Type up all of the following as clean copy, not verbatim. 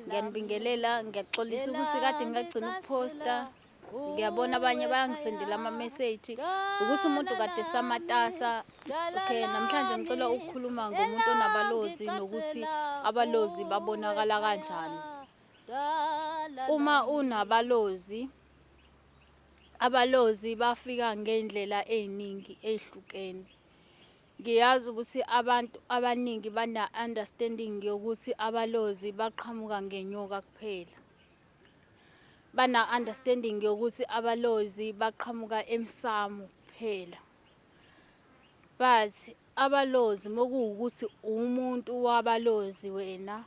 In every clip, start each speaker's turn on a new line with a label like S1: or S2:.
S1: Ngiyanibingelela, ngiyaxolisa ukuthi kade ngingagcina ukuphosta. Ngiyabona abanye bayangisendela ama-message ukuthi umuntu kade samatasa. Okay, namhlanje ngicela ukukhuluma ngomuntu onabalozi nokuthi abalozi babonakala kanjani. Uma unabalozi, abalozi bafika ngey'ndlela ey'ningi ey'hlukene. Ngiyazi ukuthi abantu abaningi bana-understanding yokuthi abalozi baqhamuka ngenyoka kuphela. Bana-understanding yokuthi abalozi baqhamuka emsamo kuphela. But abalozi mokuwukuthi umuntu wabalozi wena,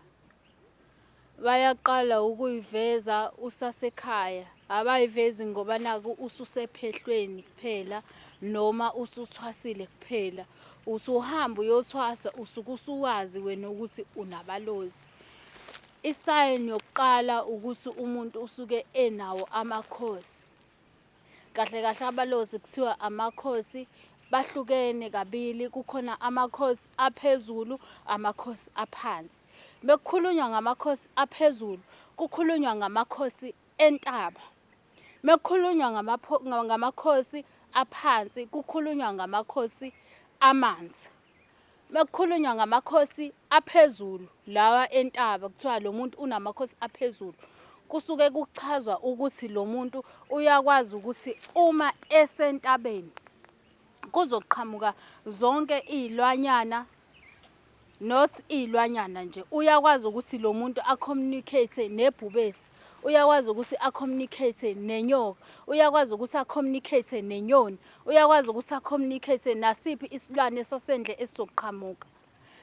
S1: Bayaqala ukuyiveza usasekhaya, abayivezi ngoba naku ususephehlweni kuphela noma usuthwasile kuphela. Usuhamba uyothwasa usuke usuwazi wena ukuthi unabalozi. Isayini yokuqala ukuthi umuntu usuke enawo amakhosi. Kahle kahle abalozi kuthiwa amakhosi bahlukene kabili, kukhona amakhosi aphezulu, amakhosi aphansi. Mekukhulunywa ngamakhosi aphezulu, kukhulunywa ngamakhosi entaba. Mekukhulunywa ngamakhosi aphansi, kukhulunywa ngamakhosi amanzi. Mekukhulunywa ngamakhosi aphezulu lawa entaba kuthiwa lo muntu unamakhosi aphezulu kusuke kuchazwa ukuthi lo muntu uyakwazi ukuthi uma esentabeni kuzoqhamuka zonke iy'lwanyana not iy'lwanyana nje uyakwazi ukuthi lo muntu a-communicate nebhubesi uyakwazi ukuthi a-communicate nenyoka uyakwazi ukuthi a-communicate nenyoni Uyakwazi ukuthi a-communicate nasiphi isilwane sasendle esizoqhamuka.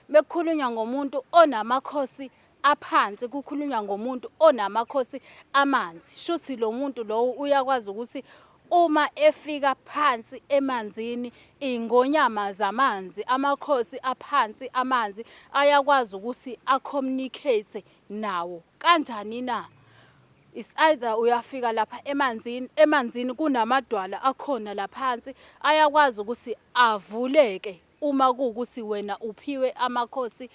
S1: Mekukhulunywa ngomuntu onamakhosi aphansi kukhulunywa ngomuntu onamakhosi amanzi. Shuthi lo muntu lowo uyakwazi ukuthi uma efika phansi emanzini ingonyama zamanzi amakhosi aphansi amanzi ayakwazi ukuthi a-communicate nawo. Kanjani na? It's either uyafika lapha emanzini, emanzini kunamadwala akhona laphansi ayakwazi ukuthi avuleke uma kuwukuthi wena uphiwe amakhosi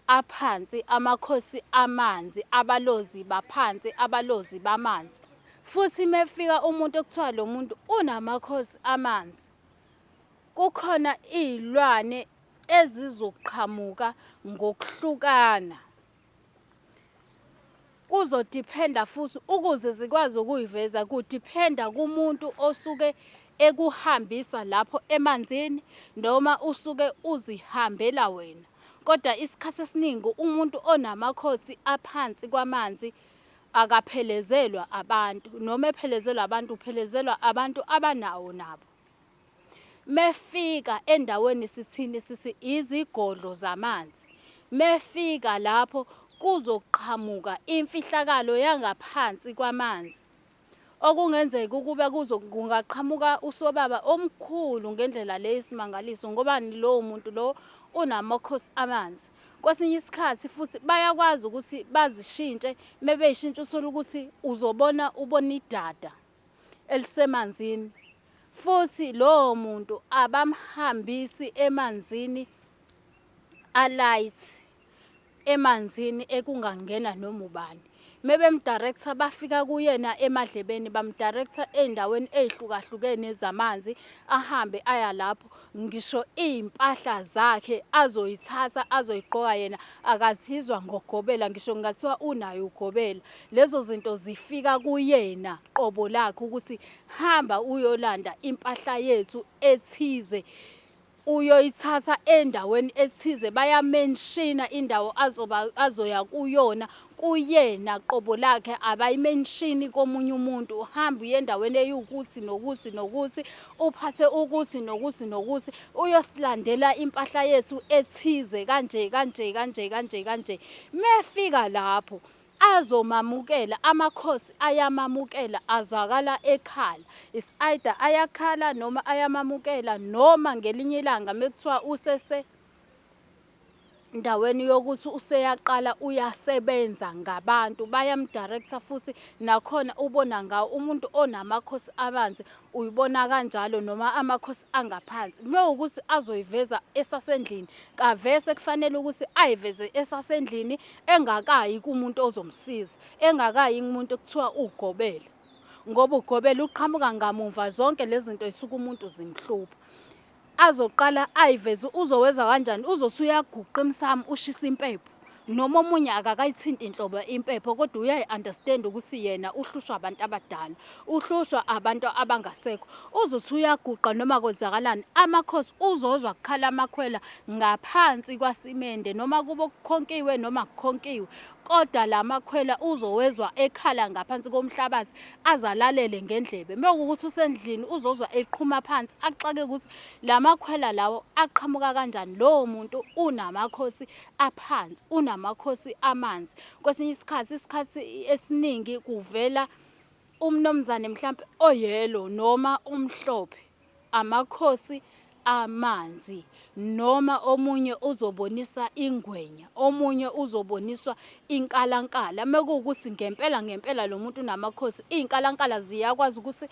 S1: aphansi, amakhosi amanzi, abalozi baphansi, abalozi bamanzi. Futhi mefika umuntu ekuthiwa lo muntu unamakhosi amanzi, kukhona iy'lwane ezizoqhamuka ngokuhlukana. Kuzodiphenda futhi ukuze zikwazi ukuyiveza kudiphenda kumuntu osuke ekuhambisa lapho emanzini noma usuke uzihambela wena. Kodwa isikhathi esiningi umuntu onamakhosi aphansi kwamanzi akaphelezelwa abantu noma ephelezelwa abantu uphelezelwa abantu abanawo nabo. Mefika endaweni sithini sithi izigodlo zamanzi. Mefika lapho kuzoqhamuka imfihlakalo yangaphansi kwamanzi. Okungenzeka ukuba kuzo kungaqhamuka usobaba omkhulu ngendlela le isimangaliso ngobani lowo muntu lo unamakhosi amanzi. Kwesinye isikhathi futhi bayakwazi ukuthi bazishintshe mebeyishintsha uthole ukuthi uzobona ubona idada. elisemanzini futhi lowo muntu abamhambisi emanzini alight emanzini ekungangena noma ubani mebemdirector bafika kuyena emadlebeni bamdirector ey'ndaweni ey'hlukahlukene zamanzi ahambe aya lapho ngisho iy'mpahla zakhe azoyithatha azoyigqoka yena akazizwa ngogobela ngisho kungathiwa unayo ugobela Lezo zinto zifika kuyena qobo lakhe ukuthi hamba uyolanda impahla yethu ethize uyoyithatha endaweni ethize bayamenshina indawo azoba azoya kuyona kuyena qobo lakhe abayimenshini komunye umuntu uhamba uye endaweni eyiwukuthi nokuthi nokuthi uphathe ukuthi nokuthi nokuthi uyosilandela impahla yethu ethize kanje kanje kanje kanje kanje mefika lapho Azomamukela, amakhosi ayamamukela azwakala ekhala. It's either ayakhala noma ayamamukela noma ngelinye ilanga mekuthiwa usese Endaweni yokuthi useyaqala uyasebenza ngabantu bayamdirector futhi nakhona ubona ngawo umuntu onamakhosi abanzi uyibona kanjalo noma amakhosi angaphansi mewukuthi azoyiveza esasendlini kavese kufanele ukuthi ayiveze esasendlini engakayi kumuntu ozomsiza engakayi kumuntu ekuthiwa ugobela ngoba ugobela uqhamuka ngamumva zonke lezi zinto zisuka umuntu zimhlupha azoqala ayiveze uzowenza kanjani uzothi uyaguqa emsamo ushisa impepho noma omunye akakayithinti inhlobo impepho kodwa uyayi-understand ukuthi yena uhlushwa abantu abadala uhlushwa abantu abangasekho uzothi uyaguqa noma kwenzakalani amakhosi uzozwa kukhala amakhwela ngaphansi kwasimende noma kube kukhonkiwe noma kukhonkiwe Kodwa la makhwela uzowezwa ekhala ngaphansi komhlabathi aze alalele ngendlebe. Mewukuthi usendlini uzozwa eqhuma phansi axake ukuthi la makhwela lawo aqhamuka kanjani. Lowo muntu unamakhosi aphansi, unamakhosi amanzi. Kwesinye isikhathi, isikhathi esiningi kuvela umnomzane mhlampe oyelo noma omhlophe amakhosi amanzi noma omunye uzobonisa ingwenya omunye uzoboniswa inkalankala mekuwukuthi ngempela ngempela lo muntu unamakhosi izinkalankala ziyakwazi ukuthi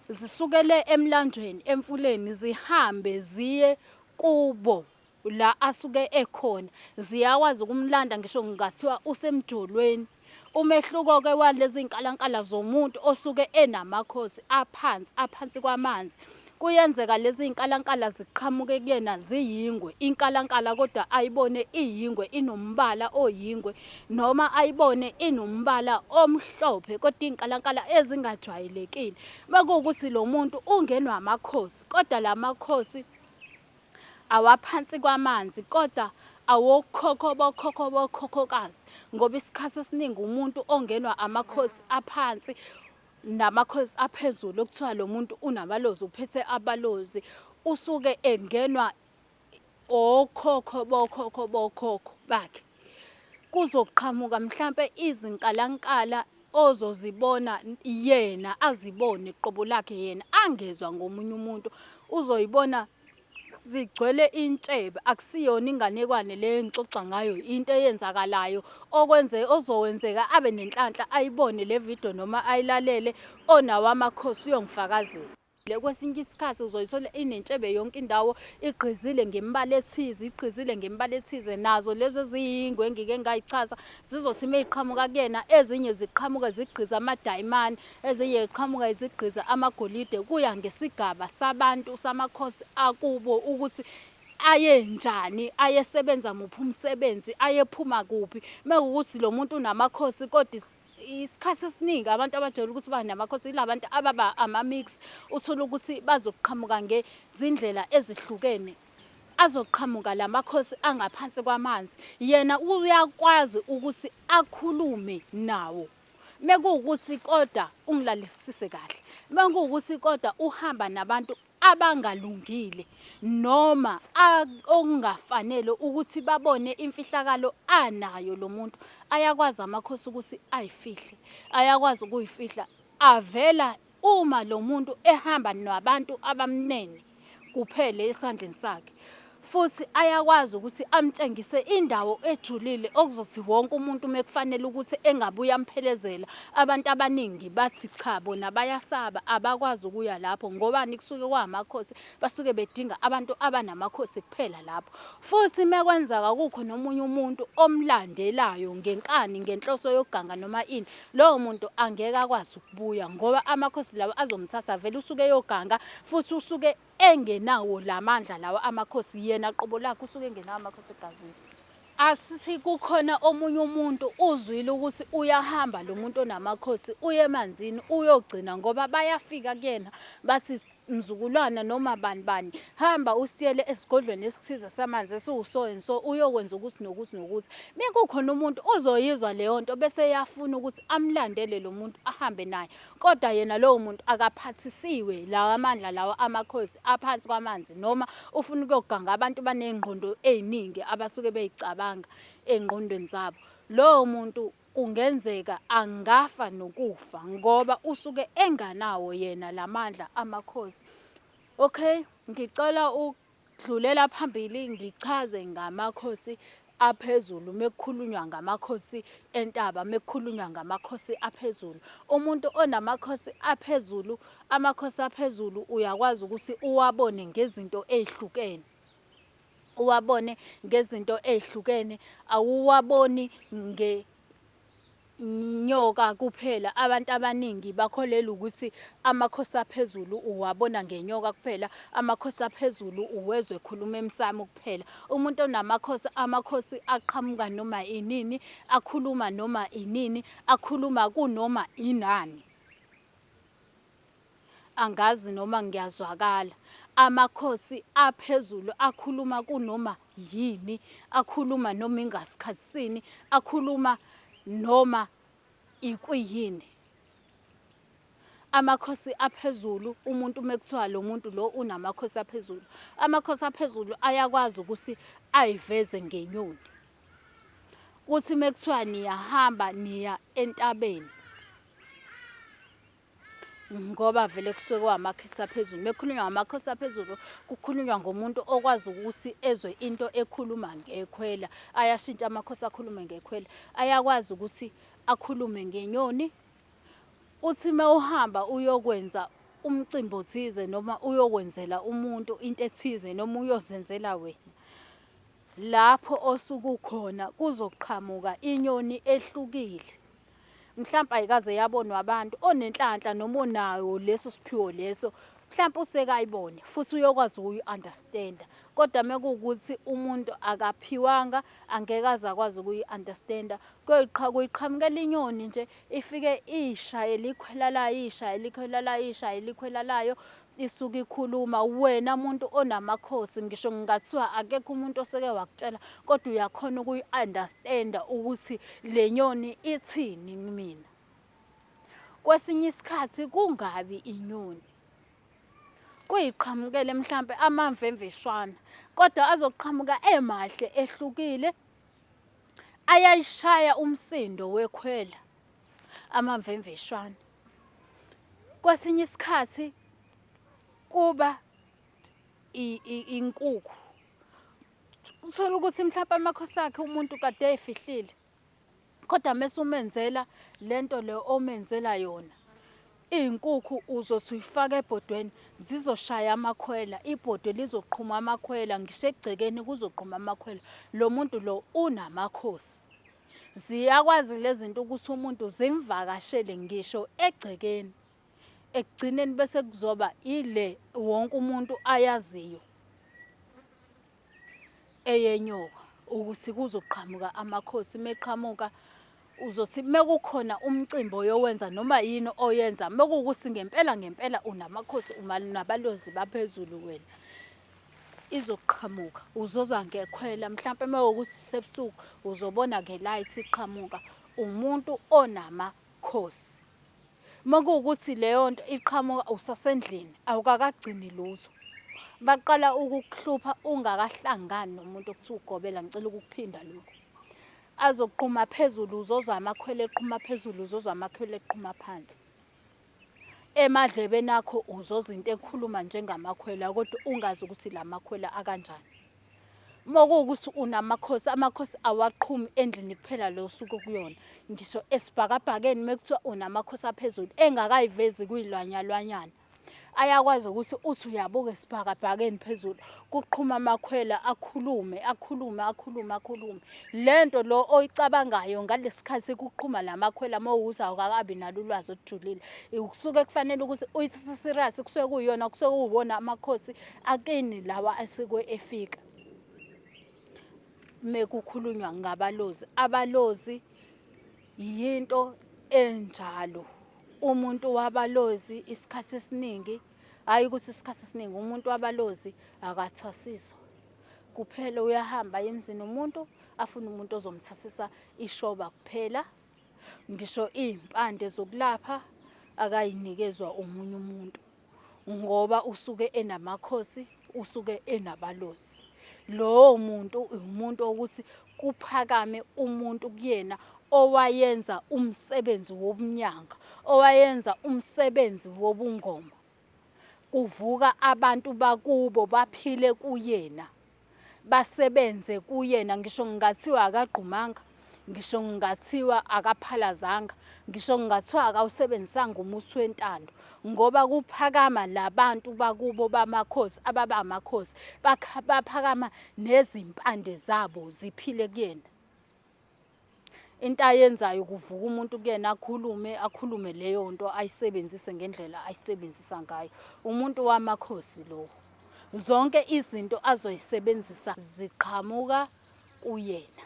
S1: zisukele emlanjweni emfuleni zihambe ziye kubo la asuke ekhona ziyakwazi ukumlanda ngisho kungathiwa usemjolweni. Umehluko-ke walezi nkalankala zomuntu osuke enamakhosi aphansi aphansi kwamanzi kuyenzeka lezi nkalankala ziqhamuke kuyena ziyingwe inkalankala kodwa ayibone iyingwe inombala oyingwe noma ayibone inombala omhlophe kodwa izinkalankala ezingajwayelekile mekuwukuthi lo muntu ungenwa amakhosi kodwa la makhosi awaphansi kwamanzi kodwa awokhokho bokhokho bokhokhokazi ngoba isikhathi esiningi umuntu ongenwa amakhosi aphansi namakhosi aphezulu okuthiwa lo muntu unabalozi uphethe abalozi usuke engenwa okhokho bokhokho bokhokho bakhe kuzoqhamuka mhlampe izinkalankala ozozibona yena azibone qobo lakhe yena angezwa ngomunye umuntu uzoyibona zigcwele intshebe akusiyona inganekwane leyo engixoxa ngayo into eyenzakalayo okwenze ozowenzeka abe nenhlanhla ayibone le video noma ayilalele onawo amakhosi uyongifakazela. Kwesinye isikhathi uzoyithola inentshebe yonke indawo igqizile ngemibala ethize, igqizile ngemibala ethize. Nazo lezi eziyingwe engike ngayichaza zizothi uma iqhamuka kuyena ezinye ziqhamuke zigqize amadayimane, ezinye ziqhamuke zigqize amagolide kuya ngesigaba sabantu samakhosi akubo ukuthi ayenjani, ayesebenza muphi umsebenzi, ayephuma kuphi. Mekuwukuthi lo muntu unamakhosi kodwa Isikhathi esiningi abantu abajwayele ukuthi banamakhosi yila bantu ababa ama-mix, uthole ukuthi bazoqhamuka ngezindlela ezihlukene. Azoqhamuka la makhosi angaphansi kwamanzi, yena uyakwazi ukuthi akhulume nawo. Mekuwukuthi kodwa ungilalelisise kahle, mekuwukuthi kodwa uhamba nabantu abangalungile noma okungafanele ukuthi babone imfihlakalo anayo lo muntu ayakwazi amakhosi ukuthi ayifihle ayakwazi ukuyifihla avela uma lo muntu ehamba nabantu abamnene kuphele esandleni sakhe futhi ayakwazi ukuthi amtshengise indawo ejulile okuzothi wonke umuntu uma kufanele ukuthi engabe uyamphelezela abantu abaningi bathi cha bona bayasaba abakwazi ukuya lapho ngobani kusuke kwamakhosi basuke bedinga abantu abanamakhosi kuphela lapho futhi mekwenzeka kukho nomunye umuntu omlandelayo ngenkani ngenhloso yokuganga noma ini lowo muntu angeke akwazi ukubuya ngoba amakhosi lawo azomthatha vele usuke eyoganga futhi usuke engenawo la mandla lawa amakhosi yena qobo lakhe usuke engenawo amakhosi egazini. Asithi kukhona omunye umuntu uzwile ukuthi uyahamba lo muntu onamakhosi uye emanzini uyogcina ngoba bayafika kuyena bathi mzukulwana noma bani bani hamba usiyele esigodlweni esithize samanzi esiwuso and so uyokwenza ukuthi nokuthi nokuthi bekukhona umuntu ozoyizwa leyo nto bese eyafuna ukuthi amlandele lo muntu ahambe naye Kodwa yena lowo muntu akaphathisiwe lawa amandla lawa amakhosi aphansi kwamanzi noma ufuna ukuyoganga abantu baney'ngqondo ey'ningi abasuke bey'cabanga ey'ngqondweni zabo. Lowo muntu kungenzeka angafa nokufa ngoba usuke enganawo yena lamandla amakhosi. Okay, ngicela ukudlulela phambili ngichaze ngamakhosi aphezulu mekukhulunywa ngamakhosi entaba, mekukhulunywa ngamakhosi aphezulu. Umuntu onamakhosi aphezulu, amakhosi aphezulu uyakwazi ukuthi uwabone ngezinto ey'hlukene. Uwabone ngezinto ey'hlukene, awuwaboni nyoka kuphela. Abantu abaningi bakholelwa ukuthi amakhosi aphezulu uwabona ngenyoka kuphela, amakhosi aphezulu uwezwa ekhuluma emsamo kuphela. Umuntu onamakhosi, amakhosi aqhamuka noma inini, akhuluma noma inini, akhuluma kunoma inani. Angazi noma ngiyazwakala. Amakhosi aphezulu akhuluma kunoma yini, akhuluma noma ingasikhathisini, akhuluma noma ikwiyini. Amakhosi aphezulu umuntu uma kuthiwa lo muntu lo unamakhosi aphezulu, amakhosi aphezulu ayakwazi ukuthi ayiveze ngenyoni. Kuthi uma kuthiwa niyahamba niya entabeni ngoba vele kusuke kwamakhosi aphezulu. Mekukhulunywa ngamakhosi aphezulu kukhulunywa ngomuntu okwazi ukuthi ezwe into ekhuluma ngekhwela. Ayashintsha amakhosi akhulume ngekhwela. Ayakwazi ukuthi akhulume ngenyoni. Uthi uma uhamba uyokwenza umcimbi othize noma uyokwenzela umuntu into ethize noma uyozenzela wena, lapho osuke ukhona kuzoqhamuka inyoni ehlukile. Mhlampe ayikaze yabonwa abantu, onenhlanhla noma onayo leso siphiwo leso mhlampe usekayibone futhi uyokwazi ukuyi-understand-a. Kodwa uma kuwukuthi umuntu akaphiwanga angeke aze akwazi ukuyi-understand-a. Kuyiqhamukela inyoni nje ifike iyishayele ikhwela layo, iyishayele ikhwela layo, iyishayele ikhwela layo isuke ikhuluma. Wena muntu onamakhosi ngisho kungathiwa akekho umuntu oseke wakutshela kodwa uyakhona ukuyi-understand-a ukuthi le nyoni ithini kumina. Kwesinye isikhathi kungabi inyoni, kuyiqhamukele mhlampe amamvemveshwana kodwa azoqhamuka emahle ehlukile, ayayishaya umsindo wekhwela amamvemveshwana. Kwesinye isikhathi kuba inkukhu. Uthole ukuthi mhlawumpe amakhosi akhe umuntu kade eyifihlile kodwa mese umenzela lento le omenzela yona iy'nkukhu uzothi uyifaka ebhodweni zizoshaya amakhwela, ibhodwe lizoqhuma amakhwela, ngisho egcekeni kuzoqhuma amakhwela. Lo muntu lo unamakhosi. Ziyakwazi lezi zinto ukuthi umuntu zimvakashele ngisho egcekeni. Ekugcineni bese kuzoba ile wonke umuntu ayaziyo eyenyoka ukuthi kuzoqhamuka amakhosi meqhamuka uzothi mekukhona umcimbi oyowenza noma yini oyenza mekuwukuthi ngempela ngempela unamakhosi uma nabalozi baphezulu wena izoqhamuka uzozwa ngekhwela mhlampe mewukuthi sebusuku uzobona ngelight iqhamuka umuntu onamakhosi Uma kuwukuthi leyo nto iqhamuka usasendlini awukakagcini lutho. Baqala ukukuhlupha ungakahlangani nomuntu okuthiwa ugobela, ngicela ukukuphinda lokhu. Azoqhuma phezulu uzozwa amakhwelo eqhuma phezulu uzozwa amakhwelo eqhuma phansi. Emadlebeni akho uzozwa into ekhuluma njengamakhwela kodwa ungazi ukuthi la makhwela akanjani. Uma kuwukuthi unamakhosi, amakhosi awaqhumi endlini kuphela le osuke ukuyona. Ngisho esibhakabhakeni uma kuthiwa unamakhosi aphezulu engakayivezi kuyilwanyalwanyana. Ayakwazi ukuthi uthi uyabuka esibhakabhakeni phezulu kuqhuma amakhwela akhulume akhulume akhulume akhulume. Le nto lo oyicabangayo ngalesi khathi kuqhuma la makhwela uma kuwukuthi awukakabi nalo ulwazi olujulile. Kusuke kufanele ukuthi uyithathe serious kusuke kuyiyona kusuke kuwuwona amakhosi akini lawa asikwe efika mekukhulunywa ngabalozi abalozi yinto enjalo umuntu wabalozi isikhathi esiningi hayi ukuthi isikhathi esiningi umuntu wabalozi akathwasiswa kuphela uyahamba emzini umuntu afune umuntu ozomthasisa ishoba kuphela ngisho iy'mpande zokulapha akayinikezwa omunye umuntu ngoba usuke enamakhosi usuke enabalozi lowo muntu umuntu ukuthi kuphakame umuntu kuyena owayenza umsebenzi wobunyanga owayenza umsebenzi wobungoma kuvuka abantu bakubo baphile kuyena. Basebenze kuyena ngisho ngingathiwa akagqumanga, ngisho ngingathiwa akaphalazanga, ngisho ngingathiwa akawusebenzisanga umuthi wentando, ngoba kuphakama labantu bakubo bamakhosi ababa amakhosi, baphakama nezimpande zabo ziphile kuyena. Into ayenzayo kuvuka umuntu kuyena akhulume, akhulume leyo nto ayisebenzise ngendlela ayisebenzisa ngayo. Umuntu wamakhosi lowo. Zonke izinto azoyisebenzisa ziqhamuka kuyena.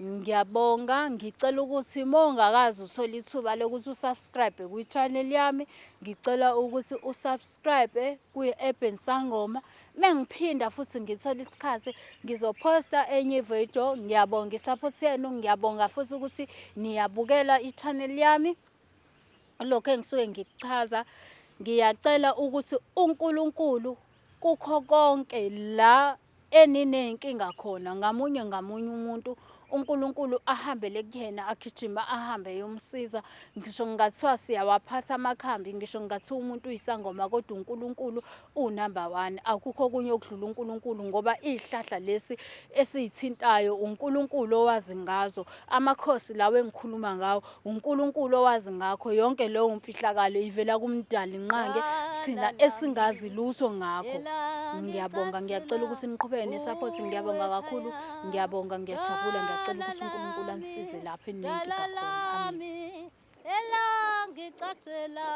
S1: Ngiyabonga, ngicela ukuthi uma ungakaze uthole ithuba lokuthi usubscribe kwi-channel yami, ngicela ukuthi usubscribe kwi-Urban Sangoma. Mengiphinda futhi ngithola isikhathi ngizophosta enye ividiyo. Ngiyabonga isupport yenu, ngiyabonga futhi ukuthi niyabukela i-channel yami. Lokho engisuke ngikuchaza, ngiyacela ukuthi uNkulunkulu kukho konke la eniney'nkinga khona ngamunye ngamunye umuntu uNkulunkulu ahambele kuyena agijima ahambe eyomsiza. Ngisho kungathiwa siyawaphatha amakhambi, ngisho kungathiwa umuntu uyisangoma kodwa uNkulunkulu uwunumber one. Akukho okunye okudlula uNkulunkulu ngoba iy'hlahla lesi esiyithintayo uNkulunkulu owazi ngazo. Amakhosi lawa engikhuluma ngawo uNkulunkulu owazi ngakho. Yonke leyo mfihlakalo ivela kuMdali Nqange, thina esingazi lutho ngakho. Ngiyabonga, ngiyacela ukuthi niqhubeke ne-support. Ngiyabonga kakhulu, ngiyabonga, ngiyajabula, ngiyacela ukuthi uNkulunkulu anisize lapho eninenkinga khona. Amen.
S2: Elangicashela.